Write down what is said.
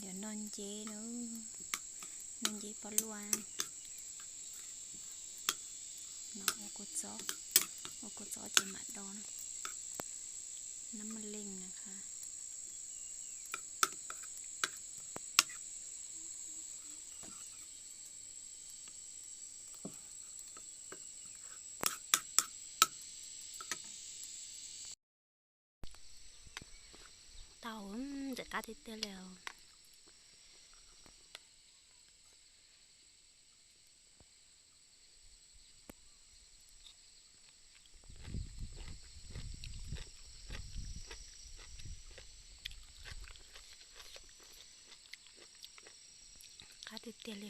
Yuav noj nceb na, noj nceb poj luaj. No ua kua txob, ua kua txob ces mam do na. Nab maj leej na kha. Tau, ntxim qab tiag tiag li os. Qab tiag tiag li.